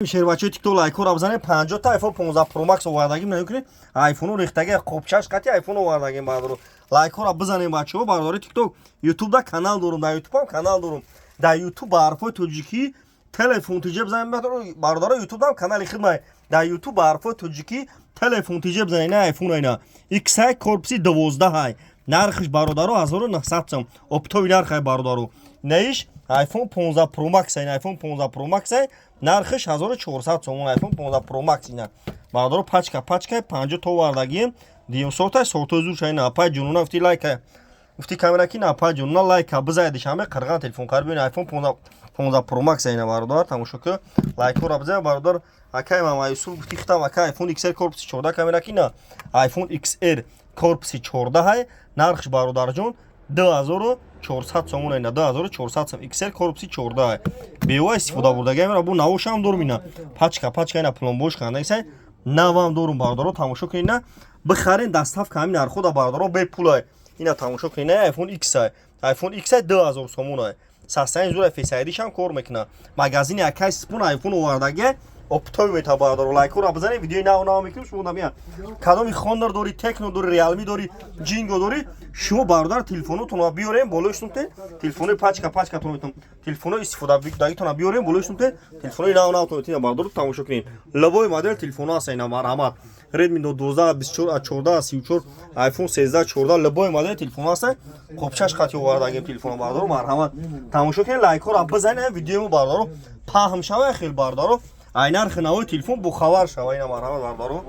Шербачаи ТикТок, лайкҳоро бизанед. 50 та iPhone 15 Pro Max овардагим. Намекунед, айфоно рехтаги, қопчаш қати айфон овардагим. Бародаро, лайкҳоро бизанем, бачаҳо, бародари ТикТок. Ютубда канал дорум, дар Ютубам канал дорум. Дар Ютуб ба ҳарфҳои тоҷикӣ «Телефон тиҷе» бизанем, бародаро. Ютубдам канали хидмай. Дар Ютуб ба ҳарфҳои тоҷикӣ «Телефон тиҷе» бизанед. На айфон, айна XI корпуси 12 ҳай. Нархш, бародаро, 1900 сом, оптовый нархай, бародаро. Наиш iPhone 15 Pro Max ай, iPhone 15 Pro Max ай, нархш 1400 сомон. iPhone 15 Pro Max ина, бародаро, пачка пачка 50 то овардагием. Диюм сортай, сортои зур шай. На апай ҷунуна гуфти, лайка гуфти, камера ки на апай ҷунуна лайка бизайдиш. Ҳаме қирған телефон кар бибин. iPhone 15 Pro Max ай, на, бародар, тамошо ки, лайкҳоро бизай, бародар. Акай Мама Юсуф гуфти, хитам ака, iPhone XR корпуси 14, камера ки на iPhone XR корпуси 14 ҳай. Нархш, бародарҷон, 2400 сомон айна, 2400 сом. XR корпуси 14 ай, бева истифода бурдагиам. Бу навошам дорум, ина пачка пачка, ина пломбош кандагисай, навам дорум, бародаро, тамошо кунед. На бихарен, доставка ҳамин нархода, бародаро, бепулай. Ина тамошо кунед, на iPhone X ай, iPhone X ай, 2000 сомон ай. Састани зура, Face ID-шам кор мекуна. Магазини акай Спун iPhone овардагиай, оптовый мета, бародаро. Лайкҳоро бизанед, видеои нав нав мекунем. Шумо намия кадоми Хонор дорӣ, Техно дорӣ, Реалми дорӣ, Ҷинго дорӣ, шумо, бародар, телефонотонро биёрем болои шунте, телефонои пачка пачкатон метон, телефонои истифодадагитонро биёрем болои шунте, телефонои нав навтон метон, бародаро, тамошо кунед. Любой модел телефоно ҳаст ина, марҳамат. Redmi Note 12, 24, 14, 34, iPhone 13, 14, любой модел телефон ҳаст. Қопчаш қати овардагим телефоно, бародаро, марҳамат, тамошо кунед, лайкҳоро бизанед. Видеои мо, бародаро, паҳм шава хел, бародаро, ай нархи навои телефон бохабар шава. Ина, марҳамат, бародаро.